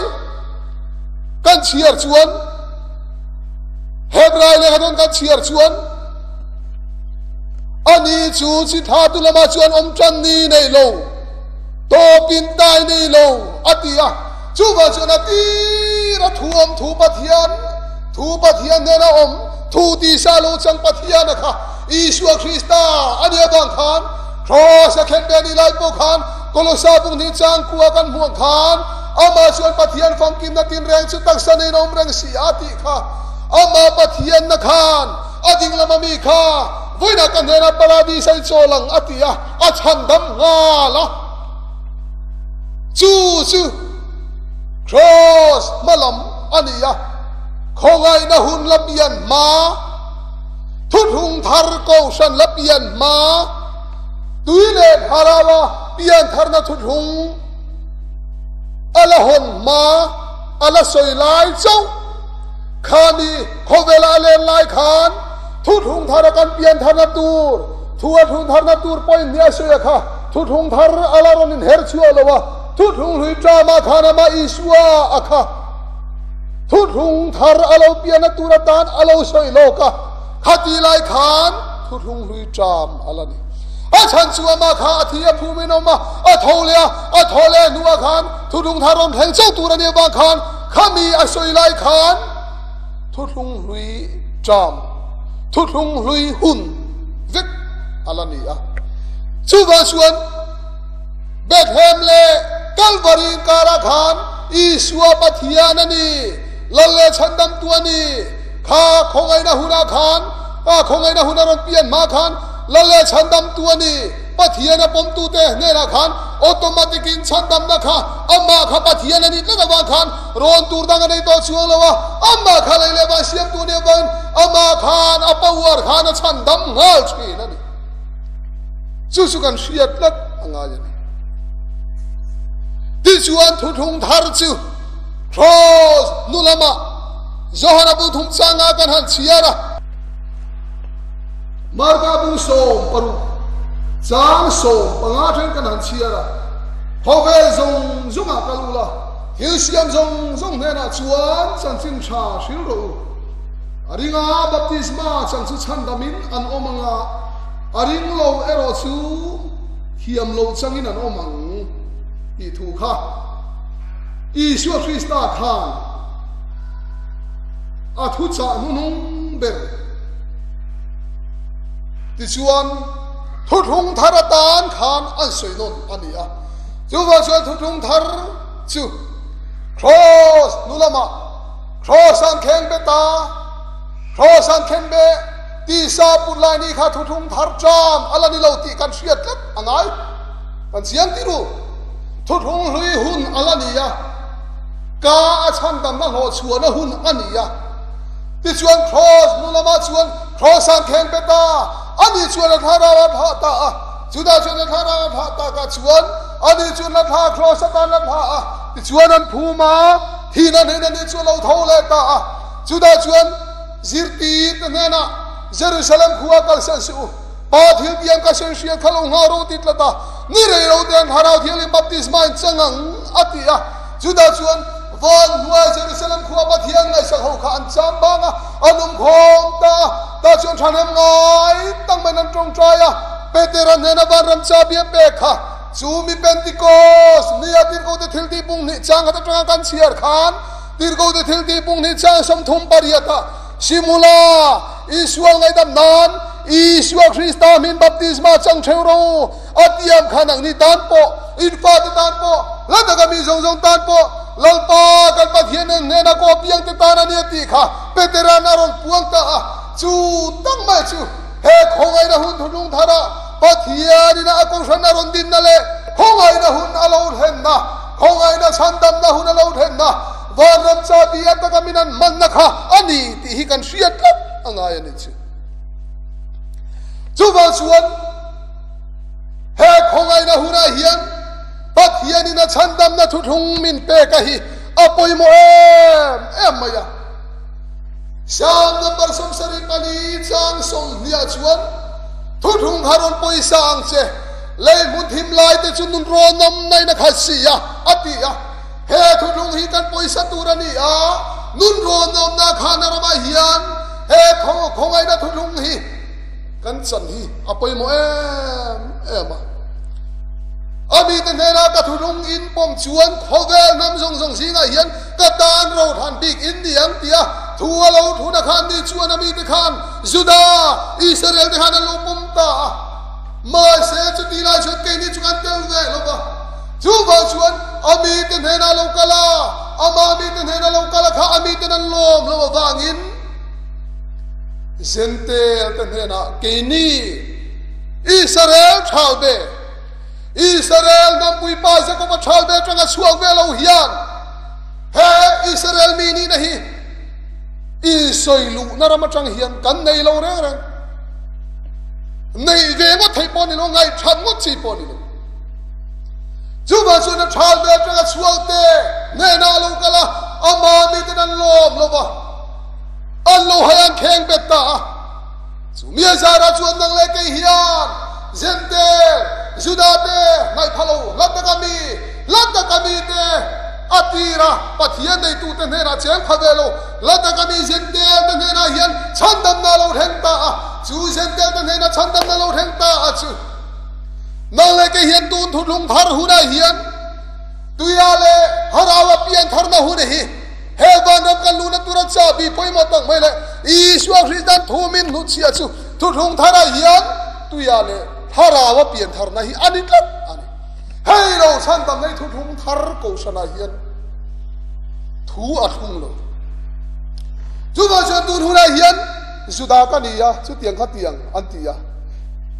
kan chhiar chuan Hebrai lehkha dawn kan chhiar chuan Ani chu chi tha tu lamah chuan awm tan ni nei lo, tawpin tai nei lo a ti a. Chuvang chuan a tir a thu awm thu Pathian, thu Pathian hnena awm thu tisa lo chang Pathian a kha Isua Krista a nih avang khan Kraws a khen ve ni lai pawh khan Kolosa bung hnih changkua kan hmuh ang khan amah chuan Pathian famkimna tinreng chu taksa neiin a awm reng si a tih kha amah Pathianna khan A ding lama mi kha vawiinah ka hnenah paradis a i chawl ang a ti a, a chhandam nghal a. Chu chu Kraws hma lam a ni a, khawngaihna hun la pian hma, thuthlung thar kohhran la pian hma, tui leh thlarau a pian tharna thuthlung a la hawn hma, a la sawi lai chauh khami Khawvela a len lai khan thuthlung thar a kan pian tharna tur, thu a thlung tharna tur pawhin ni a sawi a kha, thuthlung thar a la rawn inher chhuah lo a. Thuthlung hlui ṭamah khan amah Isua a kha thuthlung thar a lo pianna tur atan a lo sawi lawk a, khati lai khan thuthlung hlui ṭam a la ni. A chhan chu amah kha a thi a phum in awm a, a tho leh a, a tho leh hnuah khan thuthlung thar rawn thleng chauh tur a nih avang khan khami a sawi lai khan thuthlung hlui ṭam, thuthlung hlui hun vek a la ni a. Chuvang chuan Bethlehem leh Kalvari inkarah khan Isua Pathian a ni, Lal leh Chhandamtu a ni. Kha khawngaihna hunah khan, a khawngaihna hun a rawn pian hma khan Lal leh Chhandamtu a ni. Pathian a pawmtute hnenah khan automatic in chhandamna kha amah kha Pathian a nih tlat avang khan rawn tur dang a nei tawh chuang lo a, amah kha lei leh van siamtu a nih avangin amah khan a power khan a chhandam nghal thin a ni. Chu chu kan hriat tlat a ngai a ni. Tichuan thuthlung thar chu Cross hnu lamah Johana bu thum changa kan han chhiar a. Marka bu 16 chang 15 then kan han chhiar a. Khawvel zawng zawngah kal ula, thil siam zawng zawng hnenah chuan chanchin tha hril rawh u. A ringa baptisma chang chu chhandamin an awm ang a, a ring lo erawh chu thiam loh changin an awm ang tih thu kha Isua Krista khan a thuchah hnuhnung ber. Tichuan, thuthlung thar atan khan an sawi nawn a ni a. Chuvang chuan thuthlung thar chu Kraws hnu lamah Kraws an kheng bet a, Kraws an khen be tisa put lai ni kha thuthlung thar ṭam a la ni lo tih kan hriat tlat a ngai. Kan chiang tir u. Thuthlung hlui hun a la ni a, ka a chhandamna hlawhchhuahna hun a ni a. Tichuan Kraws hnu lamah chuan Kraws an kheng bet a, ani chuan a thlarau a thlah ta a. Chutah chuan a thlarau a thlah takah chuan ani chuan la thla Kraws atan la thlah a. Tichuan an phum a. Thihna hnenah ni chu a lo tho leh ta a, chutah chuan zirtirte hnenah, Jerusalem khua kalsan suh u, Pa thil tiang ka sawi hriat kha lo nghah rawh ti tlat a, ni rei lo te an Thlarau Thianghlim baptisma in chang ang, a ti a. Chutah chuan van hnuai Jerusalem khua Pathian ngaihsak ho kha an cham bang a, an um khawm ta a, tah chuan thahnem ngai tak maiin an tawngtai a, Petera hnena vanram chabi a pek kha. Chu mi Pentikos nia Tirhkohte thiltih pung hnih chang khat atanga kan chhiar khan Tirhkohte thiltih pung hnih chang 38 ah Simula Isual ngaihdam nan Isua Krista hmin baptisma chang theu ro a tiam khan ang ni tan pawh in fate tan pawh hla taka mi zawng zawng tan pawh Lalpa kan Pathian nen hnena kaw piang te tan a nia tih kha Petera'n a rawn puang ta a, chu tak mai chu He khawngaihna hun thuthlung tharah Pathianin a kohhran a rawn dinna leh khawngaihna hun a lo thlenna, khawngaihna chhandamna hun a lo thlenna, vanram chabi a taka min an hmanna kha a ni tih hi kan hriat tlat a ngai a ni chu. Chuvang chuan he khawngaihna hunah hian Pathianin a chhandamna thuthlung min pek a hi a pawimawh em em mai a. Psalm number 74 chang 20 ah chuan, Thuthlung kha rawn pawisa ang che, lei hmun thim lai te chu nun rawnawm nain a khat si a, a ti a. He thuthlung hi kan pawisa tur a ni a, nun rawnawmna khan a ramah hian he khawngaihna thuthlung hi kan chan hi a pawimawh em em a. A mite hnenah ka thuthlung in pawm chuan khawvel hnam zawng zawng zingah hian Ka tan rohran bik in ni ang tia thu a lo thun a khan ni chuan a mite khan Juda, Israel te khan an lo pawm ta a. Mahse chuti lai chuan keini chu kan tel ve lo va. Chuvang chuan a mite hnenah lo kal a, ama mite hnena lo kal a kha a miten an lawm lo avangin Zentel te hnenah keini Israel thau ve, Israel hnampui pa Jakob a ṭhal ve aṭanga chhuak ve lo hian he Israel mi nihna hi i sawi luhna ram aṭang hian kan nei lo reng reng. Neih ve ngawt theih pawh ni lo, ngaihṭhat ngawt chi pawh ni lo. Chuvang chuan a ṭhal ve aṭanga chhuak te hnenah a lo kal a, ama miten an lawm lo va, an lo hai an kheng bet ta a. Chu mi a zarah chuan nang leh kei hian Zentel, Juda te ngaihpha lo hla taka mi, hla taka mite a tira Pathian neitute hnenah cheng pha ve lo, hla taka mi Zentel te hnenah hian chhandamna a lo thleng ta a, chu Zentel te hnena chhandamna lo thleng ta a chu nang leh kei hian tun thuthlung thar hunah hian tuia leh thlarau a pian tharna hun hi he vanram kan luhna tura chahbi pawimawh tak mai leh Isua Kristan thu min hnutchhiah chu thuthlung tharah hian tuia leh thlarau a pian tharna hi a ni tlat a ni. Hei lo chhandam nei thuthlung thar kohhranah hian thu a thlung lo. Chuvang chuan tun hunah hian Juda ka ni a, chutiang kha tiang an ti a.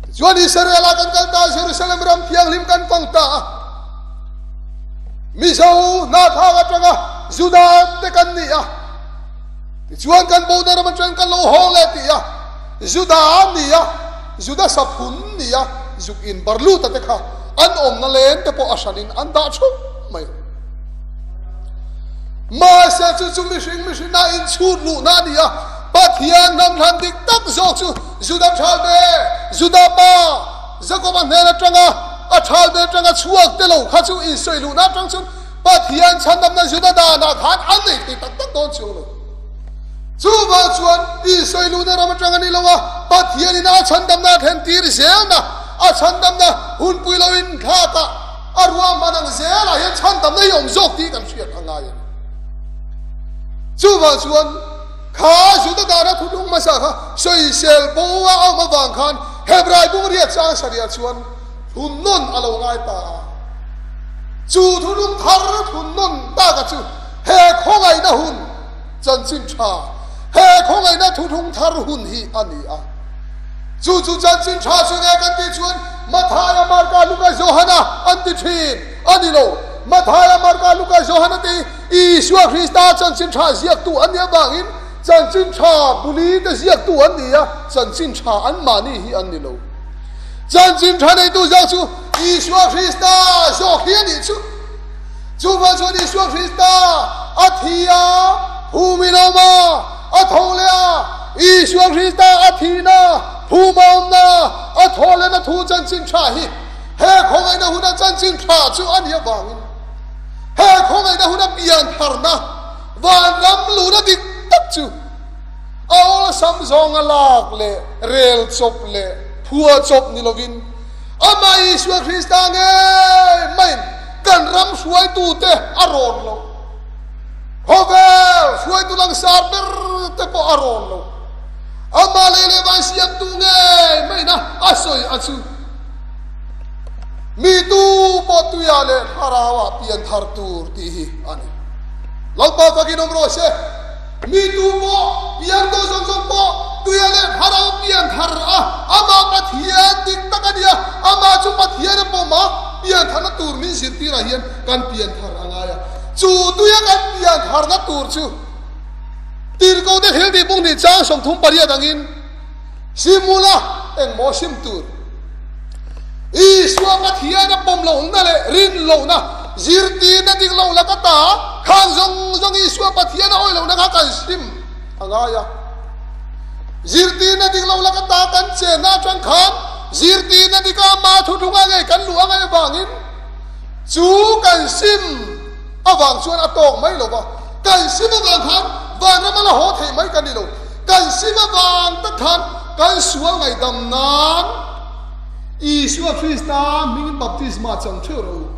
Tichuan Israel ah kan kal ta a, Jerusalem ram thianghlim kan fang ta a. Mizo hnathak atanga Juda te kan ni a. Tichuan kan bona ram atang kan lo haw leh ti a, Juda an ni a, Juda saphun ni a, zuk in Barluta te kha an awmna len te pawh a hranin an dah thup mai. Mahse chu chu mihring mihrinna inchhut luhna a ni a, Pathian hnam hlan dik tak zawk chu Juda thal ve, Juda pa Jakoba hnen atanga a thal ve atanga chhuak te lo kha chu insawi luhna atang chuan Pathian chhandamna Juda danah khan an nei thei tak tak dawn chuang lo. Chuvang chuan insawi luhna ram atang a ni lo a, Pathianin a chhandamna a thlen tir zelna, a chhandamna hunpui lo inthlakah a ruahman ang zelah hian chhandamna hi a awm zawk tih kan hriat a ngai a ni. Chuvang chuan kha Juda dana thuthlung hmasa kha sawisel bo a awm avang khan Hebrai bung riat chang sarih chuan thun nawn a lo ngai ta a. Chu thuthlung thar thun nawn taka chu he khawngaihna hun chanchin tha, he khawngaihna thuthlung thar hun hi a ni a. Chu chu chanchin tha chu nge kan tih chuan Mathaia, Marka, Luka, Johana an ti thin a ni lo. Mathaia, Marka, Luka, Johana te hi Isua Krista chanchin tha ziaktu an nih avangin chanchin tha buli te ziaktu an ni a, chanchin tha anmahni hi an ni lo. Chanchin tha neitu zawk chu Isua Krista zawk hi a nih chu. Chuvang chuan Isua Krista a thi a, phum in awm a, a tho leh a, Isua Krista a thihna, phum a awmna, a thaw lehna thu chanchin tha hi he khawngaihna huna chanchin tha chu a nih avangin he khawngaihna huna pian tharna vanram luhna dik tak chu a awlsam zawnga lak leh rel chawp leh phua chawp ni lovin amah Isua Krista ngei maiin kan ram hruaitute a rawn lo. Khawvel hruaitu langsar ber te pawh a rawn lo. Amah lei leh van siamtu ngei maina a sawi a chu. Mi tu pawh tuiah leh thlarauah pian thar tur tih hi a ni. Lalpa fakin awm rawh se. Mi tu pawh pian tawh zawng zawng pawh tuiah leh thlarau pian thar a, amah Pathian dik tak a nia, amah chu Pathian a pawm a, pian tharna tur min zirtirah hian kan pian thar a ngai a. Chu tuia kan pian tharna tur chu Tirhkohte thil tih pung hnih chang 38 angin Simula engmaw sim tur Isua Pathian a pawm lohna leh rin lohna zirtirna dik loh laka ta khan zawng zawng Isua Pathian a awih lohna kha kan sim a ngai a. Zirtirna dik loh laka ta kan chenna atang khan zirtirna dika ama thuthlunga ngei kan luh a ngaih avangin Chu kan sim avang chuan a tawk mai lo va, kan sim avang khan vanram a la haw theih mai kan ni lo. Kan sim avang tak khan kan sual ngaihdam nan Isua Krista hmingin baptisma chang theuh rawh u.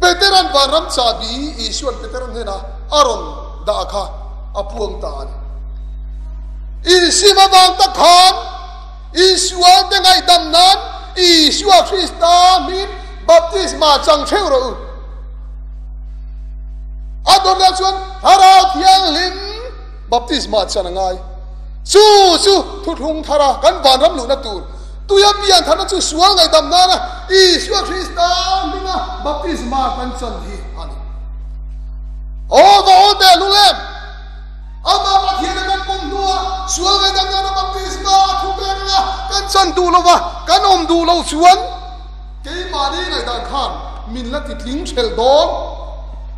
Peteran vanram chahbi Isuan Peteran hnenah a rawn dah kha a puang ta a ni. Insim avang tak khan Isual te ngaihdam nan Isua Krista hmingin baptisma chang theuh rawh u. A dawrna chuan Thlarau Thianghlim baptisma chan a ngai. Chu chu thuthlung thara kan vanram luhna tur tuia pian tharna chu sual ngaihdam nana Isua Krista hminga baptisma kan chan hi a ni. Aw va aw teh lulem! Amah Pathiana kan pawm hnuah sual ngaihdam nana baptisma a thu pek anga kan chan duh lo va, kan awm duh lo chuan keimahni ngaihdan khan min la titling hrelh dawn.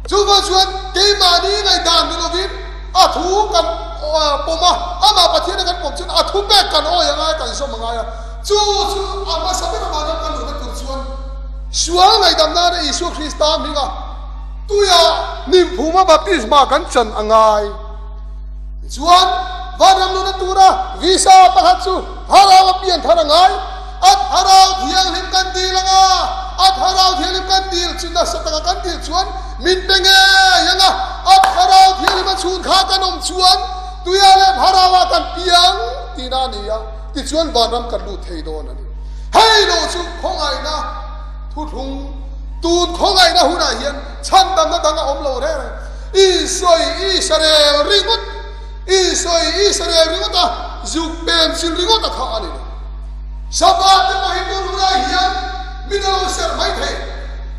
Chuvang chuan keimahni ngaihdan ni lovin a thu kan pawm a, amah Pathiana kan pawm chuan a thu pek kan awi angai, kan zawm angai a. Chu chu a hmasa ber a vanram kan luhna tur chuan sual ngaihdam nana Isua Krista hminga tuia hnim phuma baptisma kan chan a ngai. Tichuan, vanram luhna tura visa pakhat chu thlarau a pian thar a ngai. A thlarau thianghlim kan dil anga, a thlarau thianghlim kan dil chu nasa taka kan dil chuan min pe ngei anga, a thlarau thianghlim a chhun kha kan awm chuan tuia leh thlarauah kan piang tihna a ni a, tichuan vanram kan lut thei dawn a ni. Hei lo chu khawngaihna thuthlung, tun khawngaihna hunah hian chhandamna dang a awm lo reng reng. Isua Israel ringawt, Isua Israel ringawt a zuk pem chil ringawt a kha a ni lo. Sabbath te pawh hi tun hunah hian min a lo serh mai thei.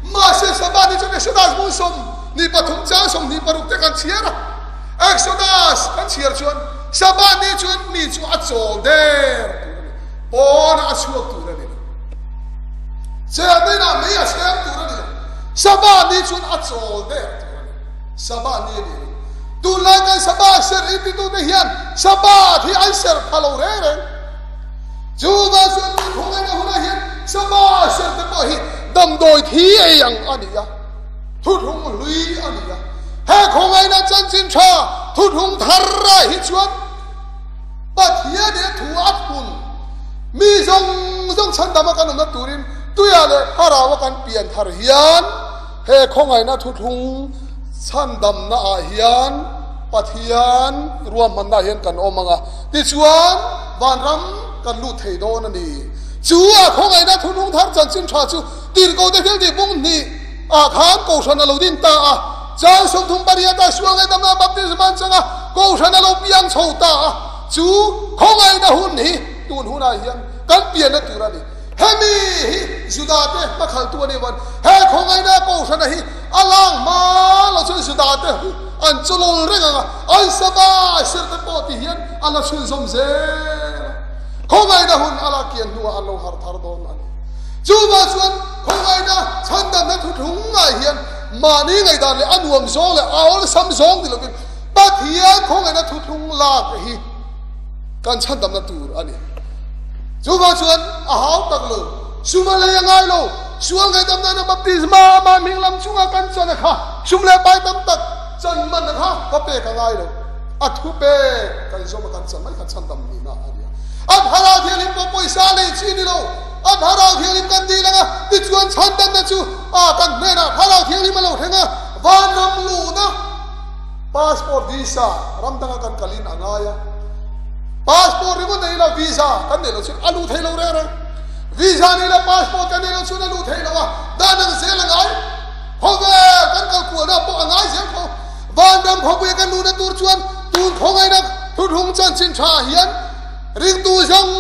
Mahse Sabbath hi chuan Exodus hmun 23 chang 26 te kan chhiar a. Exodus kan chhiar chuan Sabbath ni chuan mi chu a chawl der tur a ni. Pawnah a chhuak tur a ni lo. Chelna inah mei a chhem tur a ni lo. Sabbath ni chuan a chawl der tur a ni. Sabbath ni a ni lo. Tunlai kan Sabbath serh intitute hian Sabbath hi an serh pha lo reng reng. Chuvang chuan tun khawngaihna hunah hian Sabbath serh te pawh hi damdawi thi ei ang a ni a, thuthlung hlui a ni a. He khawngaihna chanchin tha thuthlung thar ah hi chuan Pathian in a thu a thun mi zawng zawng chhandama kan awmna turin tuiah leh thlarau a kan pian thar hian he khawngaihna thuthlung chhandamna ah hian Pathian ruahmanna ah hian kan awm ang a. Tichuan, vanram kan lut thei dawn a ni. Chu a khawngaihna thunung thar chanchin tha chu tirhkohte thil tih bung hnih ah khan Kohhran a lo din ta a. Chang 38 ah sual ngaihdamna baptism an chang a, Kohhran a lo piang chho ta a. Chu khawngaihna hun hi tun hunah hian kan pianna tur a ni. Hemi hi Judate hmakhaltu a nih avangin he khawngaihna Kohhrana hi A lang hma lo chuan Judate hu an chawlawl reng ang a, an sava serh te pawh ti hian a la chhunzawm zel a. Khawngaihna hun a la kian hnuah an lo harh thar dawn a ni. Chuvang chuan khawngaihna chhandanna thuthlung ngah hian mahni ngaihdan leh a nuam zawng leh a awlsam zawng ni lovin Pathian khawngaihna thuthlung lak hi kan chhandamna tur a ni. Chuvang chuan a hau tak lo, sum a lei a ngai lo. Sual ngaihdam nana baptisma amah hming lam chunga kan chan a kha sum leh pai tam tak chan man a kha ka pek a ngai lo. A thu pek kan zawm a kan chan mai kha chhandam nihna a nia. A thlarau thianghlim pawh pawisa lei chi ni lo. A thlarau thianghlim kan dil anga tichuan chhandamna chu a kan hnenah thlarau thianghlim a lo thleng a, vanram luhna passport visa ram danga kan kalin a ngai a. Passport ringawt nei ila visa kan neih loh chuan a luh theih lo reng reng. Visa nei la passport kan nei lo chuan a luh theih lo a, dan ang zel a ngai. Khawvel kan kal kualna pawh a ngai zel tho. Vanram khawpuia kan luhna tur chuan tun khawngaihna thuthlung chanchin tha hian ringtu zawng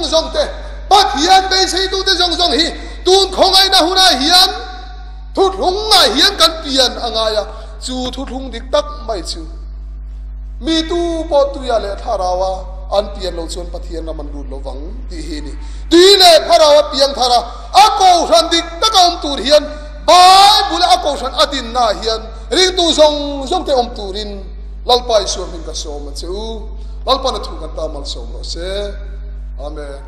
zawng te, Pathian beiseitute zawng zawng hi tun khawngaihna hunah hian thuthlungah hian kan pian a ngai a, chu thuthlung dik tak mai chu mi tu pawh tuia leh thlaraua an pian lo chuan Pathian ram an lut lo vang tih hi a ni. Tui leh thlaraua piang thar a, a kohhran dik taka awm tur hian Bible a kohhran a dinnaah hian ringtu zawng zawng te awm turin Lalpa Isua hming ka sawm a che u. Lalpa'n a thu kan ta malsawm rawh se. Amen.